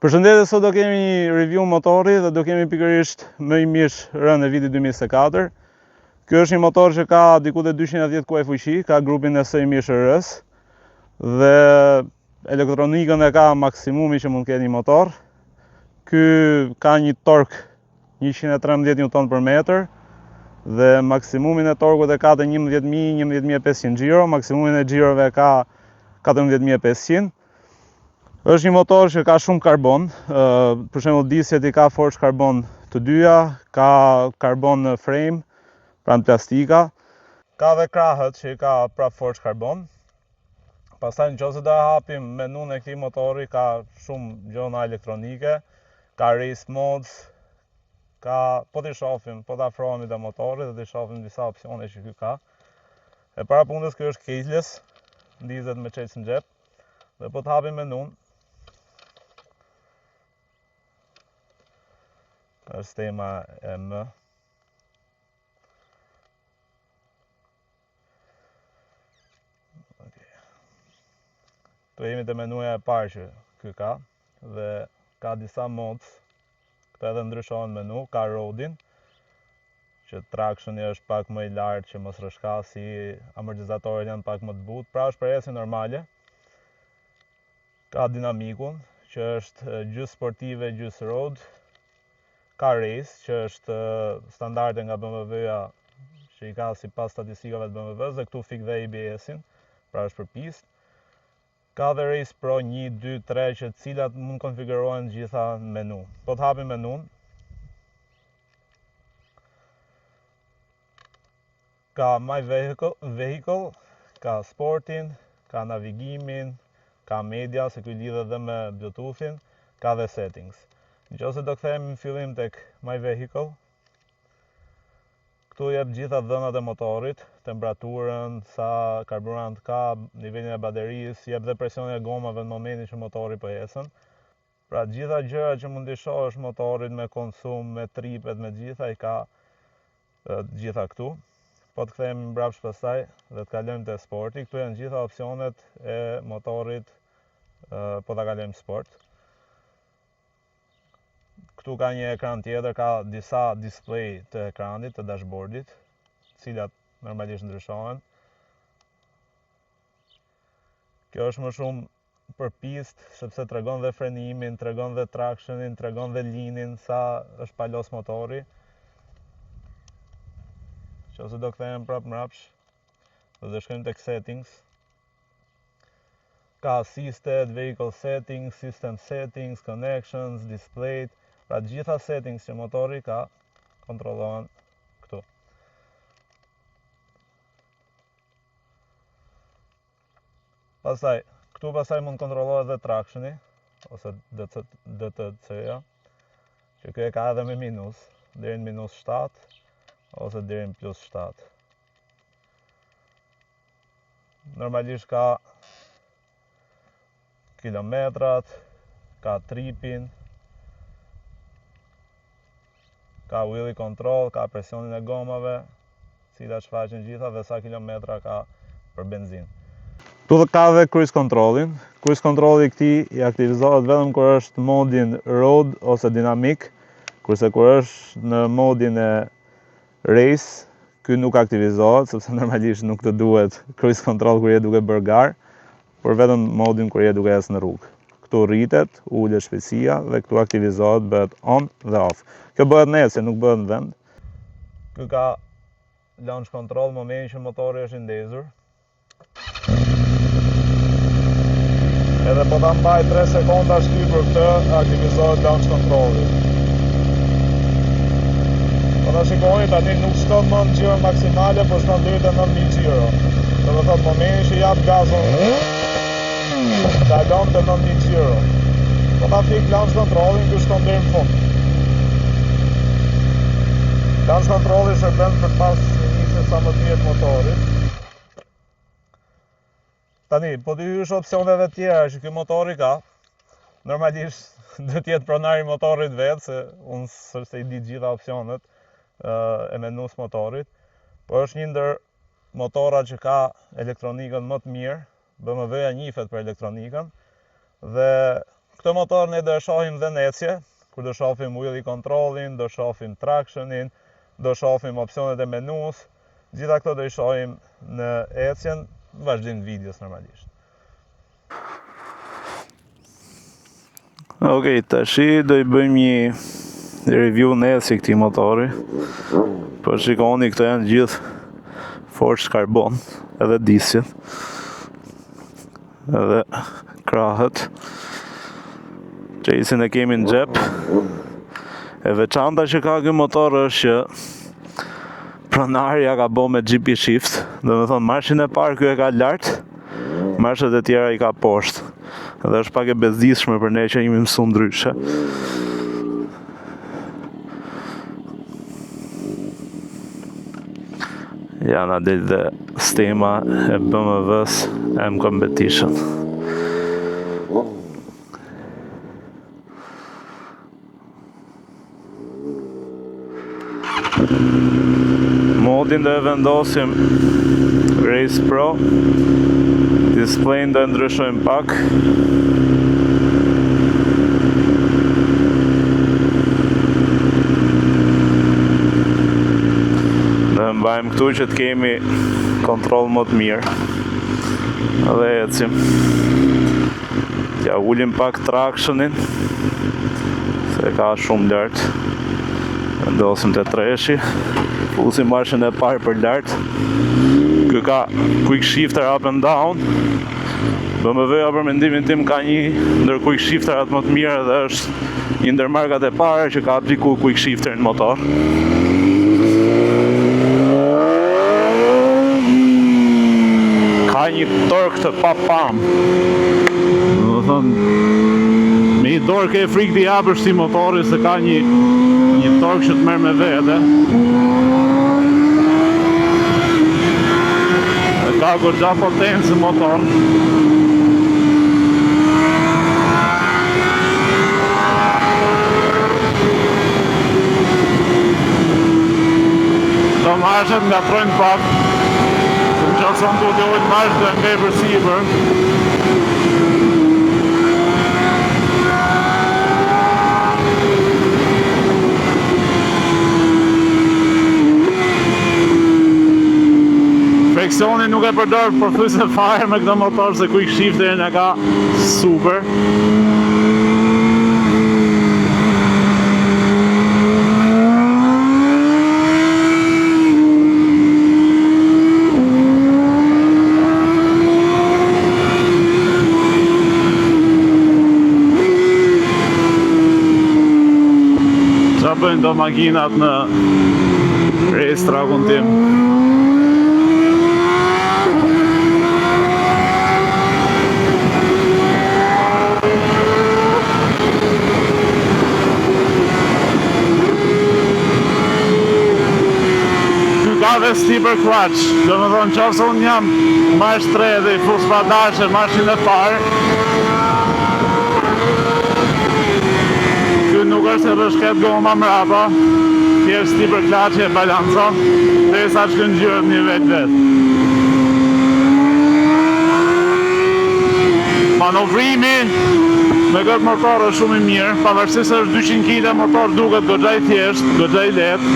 Përshëndetje, sot do kemi një review motori dhe do kemi pikërisht M1000 R-në e vitit 2024. Ky është një motor që ka diku te 210 kuaj fuqi, ka grupin e S1000 R-s dhe elektronikën e ka maksimumi që mund të ketë një motor. Ky ka një tork 113 Newton për metër dhe maksimumin e torkut e ka të 11.000, 11.500 xhiro, maksimumin e xhirove e ka 14.500. Është një motor që ka shumë karbon, për shembull disqet i ka forged karbon të dyja, ka karbon në frame, pra në plastika. Ka dhe krahët që i ka prap forged karbon. Pastaj në qoftë se do e hapim menun e këtij motori ka shumë gjona elektronike, ka race modes, ka po t'i shohim, po të afrohemi te motori dhe t'i shohim disa opsione që ky ka. E para punës ky është keyless, ndizet me çelës në xhep. Dhe po të hapim menun. Është tema e M. Okay. Këtu jemi te menuja e parë që ky ka dhe ka disa modes. Këto edhe ndryshohen menu, ka roadin, që tractioni është pak më i lartë që mos rrëshkasi, amortizatorët janë pak më të butë, pra është për ecje normale. Ka dinamikun, që është gjysë sportive, gjysë road. Ka race, që është standarde nga BMW-ja, që i ka sipas statistikave të BMW-s, dhe këtu fik dhe ABS-in, pra është për pistë. Ka dhe Race Pro 1, 2, 3 që cilat mund konfigurohen gjitha në menu. Po të hapim menun. Ka My Vehicle, vehicle ka sportin, ka navigimin, ka media, se ky lidhet dhe me Bluetoothin, ka dhe settings. Në qoftë se do kthehemi në fillim tek My Vehicle, Këtu jep gjitha dhënat e motorit, temperaturën, sa karburant ka, nivelin e baterisë, jep dhe presionin e gomave në momentin që motori po ecën. Pra gjitha gjërat që mund t'i shohësh motorit me konsum, me tripet, me gjitha i ka të gjitha këtu. Po të kthehemi mbrapsht pastaj dhe të kalojmë te sporti, këtu janë gjitha opsionet e motorit, po ta kalojmë sport. Këtu ka një ekran tjetër, ka disa display të ekranit, të dashboardit, cilat normalisht ndryshohen. Kjo është më shumë për pistë, sepse tregon dhe frenimin, tregon dhe tractionin, tregon dhe leanin, sa është palos motori. Qoftë se do kthehem prap mrapsh, dhe do shkojmë tek settings. Ka assisted, vehicle settings, system settings, connections, display, pra gjitha settings që motori ka kontrollohen këtu. Pastaj, këtu pastaj mund kontrollohet dhe tractioni ose DTC-ja, që kjo e ka edhe me minus, deri në minus 7 ose deri në plus 7. Normalisht ka kilometrat, ka tripin, ka wheelie control, ka presionin e gomave, cilat shfaqen gjitha dhe sa kilometra ka për benzin. Këtu dhe ka dhe cruise controlin. Cruise controlli i këtij i aktivizohet vetëm kur është modin road ose dinamik, kurse kur është në modin e race, ky nuk aktivizohet, sepse normalisht nuk të duhet cruise control kur je duke bërë garë, por vetëm modin kur je duke ecë në rrugë. Këtu rritet, ulet shpejtësia dhe këtu aktivizohet, bëhet on dhe off. Kjo bëhet në ecje, nuk bëhet në vend. Ky ka launch control në momentin që motori është i ndezur. Edhe po ta mbaj 3 sekonda shtypur këtë, aktivizohet launch controlli. Po ta shikoni tani nuk shkon më në xhiro maksimale, po shkon deri te 9000 xhiro. Do të thotë momentin që jap gazon kalon te 9000 xhiro. Po ta fik launch controllin, ky shkon deri në fund. Launch controlli shërben për pas një nisje sa më të mirë të motorit. Tani, po t'i hysh opsioneve tjera që ky motor i ka, normalisht do të jetë pronari i motorit vetë, se unë s'është se i di gjitha opsionet e menus motorit, por është një ndër motorat që ka elektronikën më të mirë, BMW-ja njihet për elektronikën, dhe Këtë motor ne do e shohim dhe në ecje, kur do shohim wheelie controlin, do shohim tractionin, do shohim opsionet e menus, gjitha këto do i shohim në ecjen, në vazhdim të videos normalisht. Ok, tashi do i bëjmë një review në ecje këtij motori. Po shikoni, këto janë gjithë forged karbon, edhe disqet, edhe krahët. Çelësin e kemi në xhep. E veçanta që ka ky motor është që pronari ja ka bo me GP shift, domethënë marshin e parë ky e ka lart, marshet e tjera i ka poshtë. Dhe është pak e bezdisshme për ne që jemi mësu ndryshe. Ja na del dhe stema e BMW-s M Competition. Modin do e vendosim Race Pro. Displayin do e ndryshojmë pak. Do e mbajmë këtu që të kemi kontroll më të mirë. Dhe ecim. T'ja ulim pak tractionin Se ka shumë lart. Vendosim te treshi. Fusim marshin e parë për lart. Ky ka quick shifter up and down. BMW-ja për mendimin tim ka një ndër quick shifterat më të mirë dhe është një ndër markat e para që ka apliku quick shifter në motor. Ka një torque të papam. Domethënë, me një dorë ke frikë t'i japësh si motori se ka një një torque që të merr me vete. Dhe ka goxha potencë motor. Do marshet ngatrojnë pak. Se në qoftë se unë duhet të ul marsh do e ngrej për sipër. Freksionin nuk e përdor pothuajse fare me këtë motor se quick shifterin e ka super. Ça bëjnë do makinat në race trackun tim? Ky ka dhe slipper clutch, domethënë qoftë se unë jam marsh 3 dhe i fus pa dashe marshin e parë, ky nuk është se rrëshket goma mrapa, thjesht slipper clutch e balancon, derisa të shkon ngjyrët në nivel vetë. Manovrimi me këtë motor është shumë i mirë, pavarësisht se është 200 kg motor duket goxha i thjeshtë, goxha i lehtë.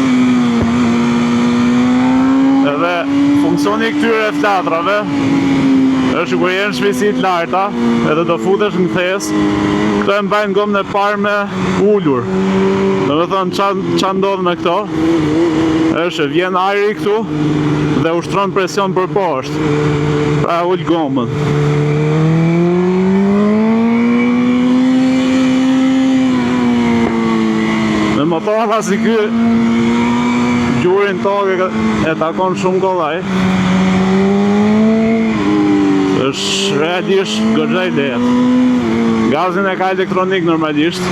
Edhe funksioni i këtyre flatrave është që kur je në shpejtësi të larta edhe do futesh në kthesë, këto e mbajnë gomën e parme ulur. Domethënë ça ça ndodh me këto? Është që vjen ajri këtu dhe ushtron presion për poshtë. Pra e ul gomën. Me motorra si ky gjurin tokë e takon shumë kollaj. Është realisht goxha i lehtë. Gazin e ka elektronik normalisht.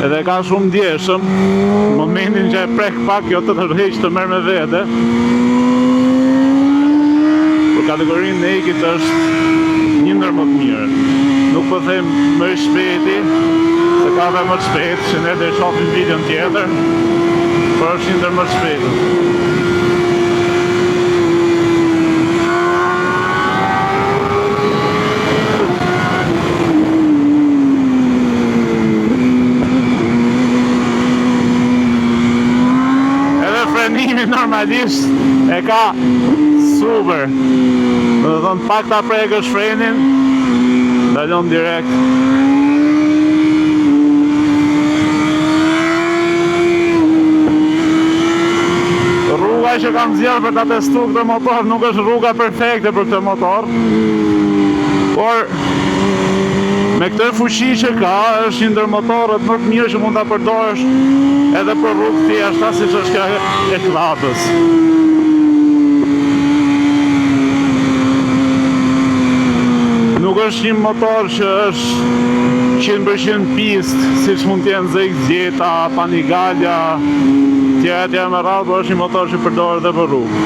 Edhe ka shumë ndjeshëm. Në momentin që e prek pak, jo të tërheq të merr me vete. Për kategorinë naked është një ndër më të mirët. Nuk po them më i shpejti, se ka dhe më të shpejtë, që ne do e shohim videon tjetër, por është një ndër më të shpejtët. normalisht e ka super. Do të thonë pak ta prekësh frenin, ndalon direkt. Rruga që kam zgjedhur për ta testuar këtë motor nuk është rruga perfekte për këtë motor. Por me këtë fuqi që ka, është një ndër motorët më të mirë që mund ta përdorësh edhe për rrugë të thjeshta siç është kjo e Kllapës. Nuk është një motor që është 100% pist, siç mund të jenë ZX-10-a, Panigale, tjera tjera me radhë, por është një motor që përdoret edhe për rrugë.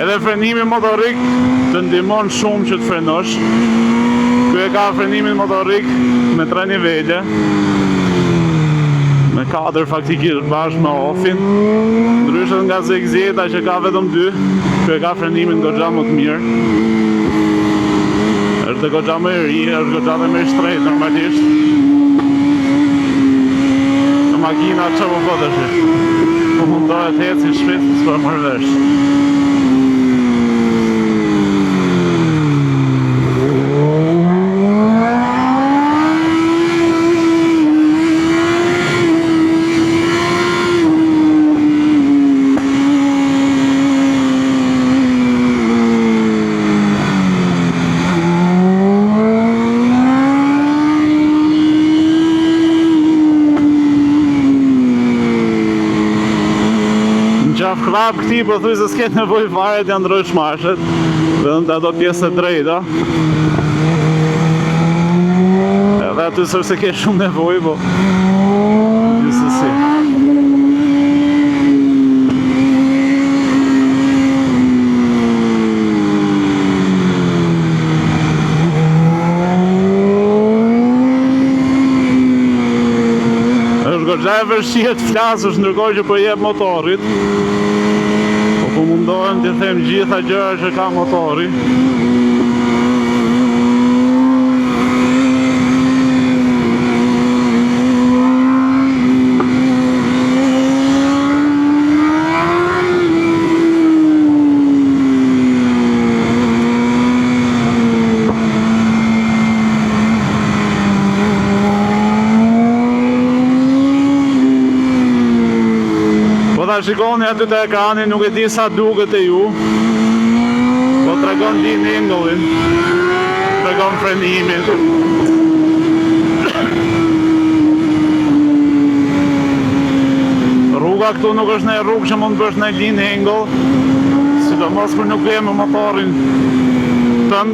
Edhe frenimi motorik të ndihmon shumë që të frenosh. Ky e ka frenimin motorik me tre nivele. Me katër faktikisht bashkë me off-in. Ndryshe nga ZX-10-a që ka vetëm dy, ky e ka frenimin goxha më të mirë. Është dhe goxha më i ri, është goxha dhe më i shtrejtë normalisht. Në makina që po po tash. Po mundohet të eci shpejt, s'po e marr vesh. Në Qafë Krrabë këtij po thuj se s'ke nevojë fare t'ja ndrojsh marshet, vetëm te ato pjesë e drejta. Edhe aty s'është se ke shumë nevojë, po gjithsesi. Është goxha e vështirë të flasësh ndërkohë që po i jep motorit. Po po mundohem të them gjitha gjërat që ka motori. Po ta shikoni aty te ekrani, nuk e di sa duket te ju. Po tregon lean angle-in, tregon frenimin. Rruga këtu nuk është një rrugë që mund të bësh në lean angle, sidomos kur nuk je me motorin tënd,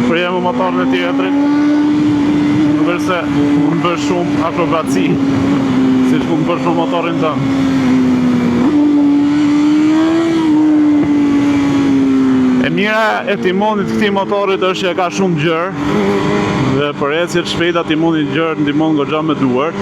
kur je me motorin e tjetrit. Nuk është se mund të bësh shumë akrobaci, siç mund të bësh me motorin tënd. E mira e timonit këtij motorit është që e ka shumë gjerë dhe për ecje të shpejta timoni i gjerë ndihmon goxha me duart.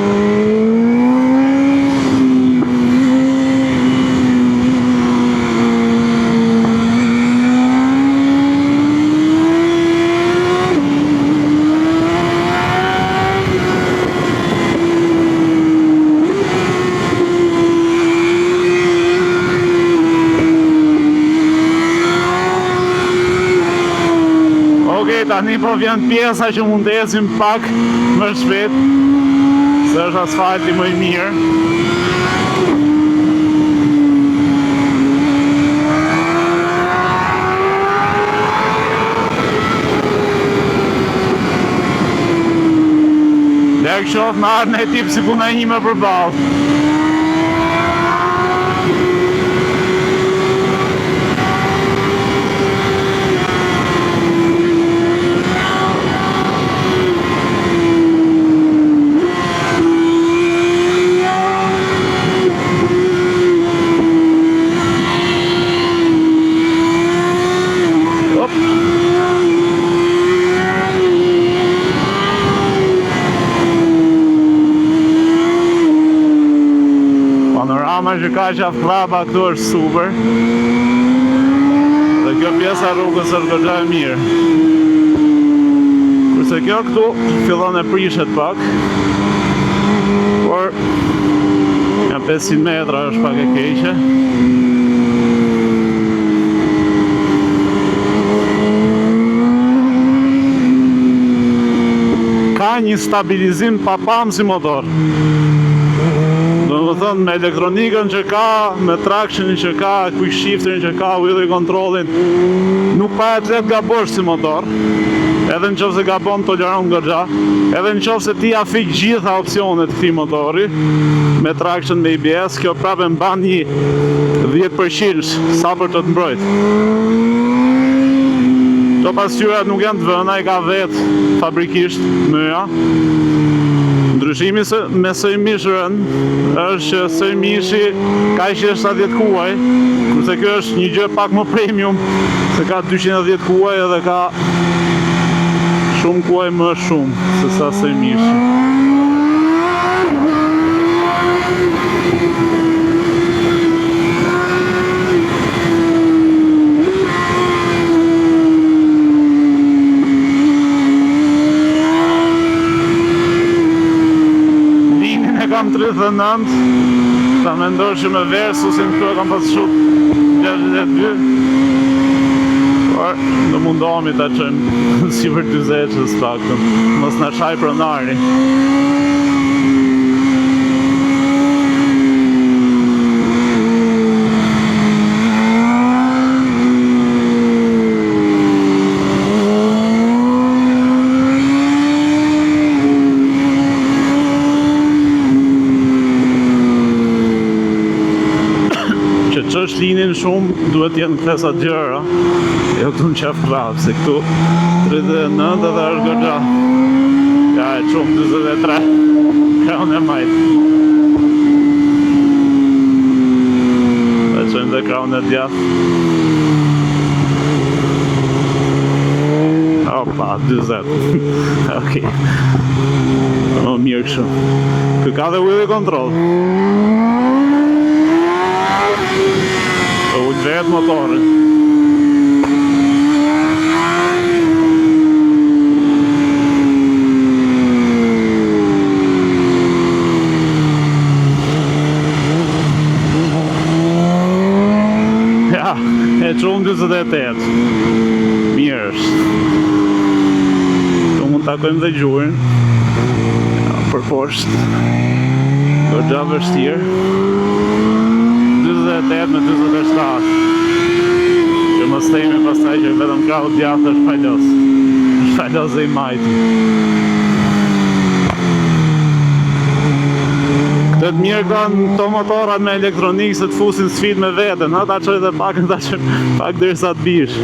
Okej, tani po vjen pjesa që mund të ecim pak më shpejt, se është asfalti më i mirë. Larg qoftë me ardhë një tip si puna ime përballë. Op. Panorama që ka Qafë Kllapa këtu është super. Dhe kjo pjesa e rrugës është goxha e mirë. Kurse kjo këtu fillon e prishet pak. Por ja 500 metra është pak e keqe. Ka një stabilizim pa pam si motor. Domethënë me elektronikën që ka, me tractionin që ka, quick shifterin që ka, wheelie controlin, nuk para të le të gabosh si motor. Edhe në qoftë se gabon toleron goxha, edhe në qoftë se ti ja fik gjitha opsionet këtij motori, me traction me ABS, kjo prapë mban një 10% sa për të të mbrojt. Këto pasqyrat nuk janë të vëna, i ka vetë fabrikisht myja. Ndryshimi se, me S1000 R-në është që S1000-shi ka 170 kuaj, kurse kjo është një gjë pak më premium, se ka 210 kuaj edhe ka shumë kuaj më shumë se sa S1000-shi. Linin e kam 39 Ta mendosh që me Versusin këtu e kam pas shut 62 Por do mundohemi ta çojmë sipër 40 së paktën Mos na shaj pronari Që të çosh linin shumë, duhet jenë kthesa të gjëra. Jo këtu në Qafë Krrabë, se këtu 39 edhe është goxha. Ja, e çum 43. Krahun e majtë. E çojmë dhe krahun e djathtë. Opa, 40. Okej. Më mirë kështu. Kë ka dhe wheelie control. E ul vetë motorin. Ja, e çum 48. Mirë është. Këtu mund takojmë dhe gjurin. Ja, për poshtë. Goxha vështirë. 48 me 47. Që mos themi pastaj që vetëm krahu djathtë është falos. Është falos dhe i majti. Këtë të mirë kanë këto motorat me elektronikë se të fusin sfidë me veten, ha ta çoj dhe pak, ta çoj pak derisa të bish.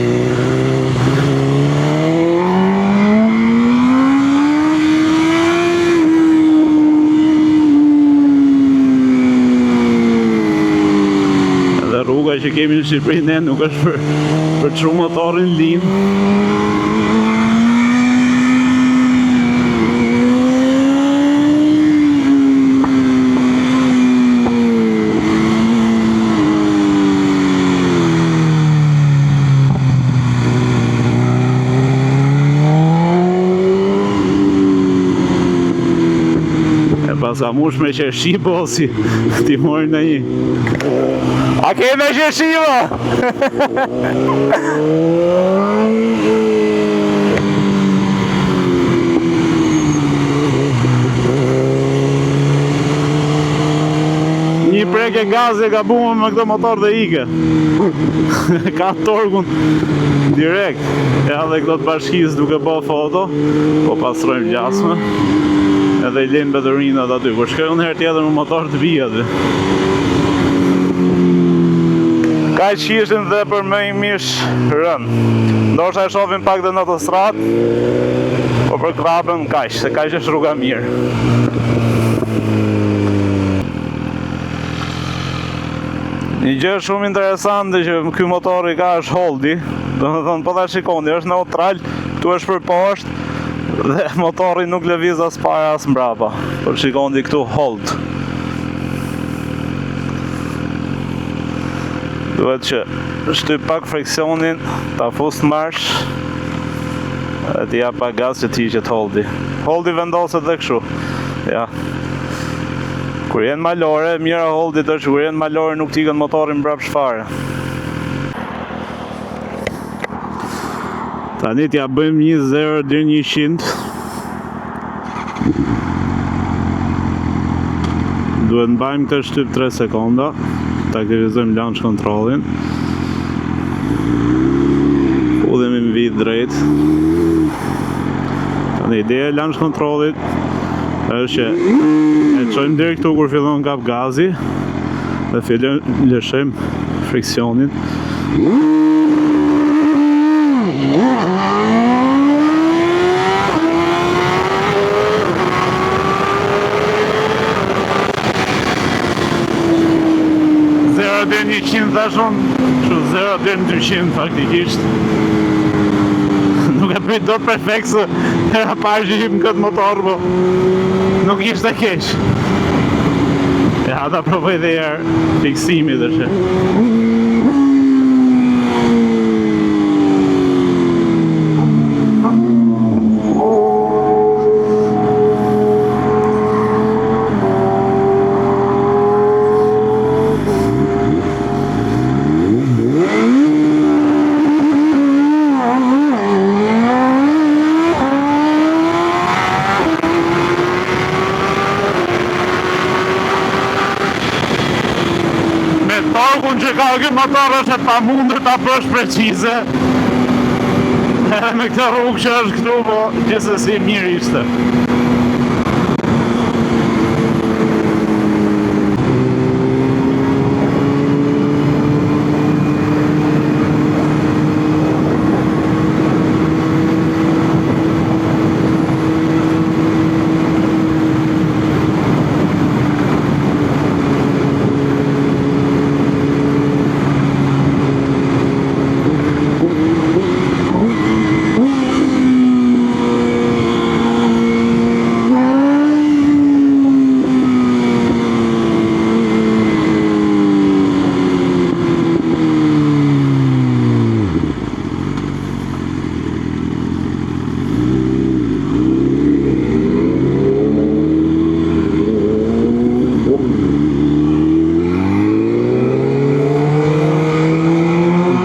Edhe rruga që kemi në Shqipëri ne nuk është për për të çu motorin lean. E paska mush me qershi bosi, ti mori në një. A ke me qershi, ba? Një preke gazi e gabume me këtë motor dhe ike. Ka torkun direkt. Edhe këto të bashkisë duke bo foto, po pastrojmë gjasme. Edhe i lejnë mbeturinat aty. Kur shkoj unë herë tjetër me motor të bi aty. Kaq ishim dhe për M1000 R-në. Ndoshta e shohim pak dhe në autostradë, po për Krrabën kaq, se kaq është rruga mirë. Një gjë shumë interesante që ky motor i ka është holdi, domethënë po ta shikoni, është neutral, këtu është për poshtë dhe motori nuk lëviz as para as mbrapa. Po shikoni këtu hold. Duhet që shtyp pak freksionin, ta fus në marsh. Edhe t'i jap pak gaz që të hiqet holdi. Holdi vendoset dhe kështu. Ja. Kur je në malore, mira e holdit është kur je në malore nuk të ikën motorri mbrapsht fare. Tani t'ja bëjmë një 0 deri në 100. Duhet mbajmë këtë shtyp 3 sekonda të aktivizojmë launch controlin. Udhemi në vijë drejt. Tani ideja e launch controllit është që e çojmë deri këtu kur fillon kap gazi dhe fillojmë lëshojmë friksionin. 0 deri 100 thash unë, kështu 0 deri 200 faktikisht. Nuk e bëj dot perfekt se hera parë që hip në këtë motor, po nuk ishte keq. Ja, ta provoj dhe herë fiksimi dhe që. Me torkun që ka ky motor është e pamundur ta bësh precize. Edhe me këtë rrugë që është këtu, po gjithsesi mirë ishte.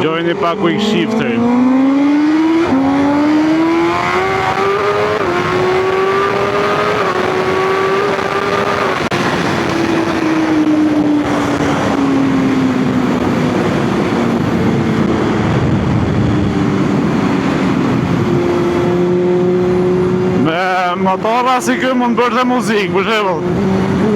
Dëgjojeni pak quick shifterin. Me motorra si ky mund bësh dhe muzikë, për shembull.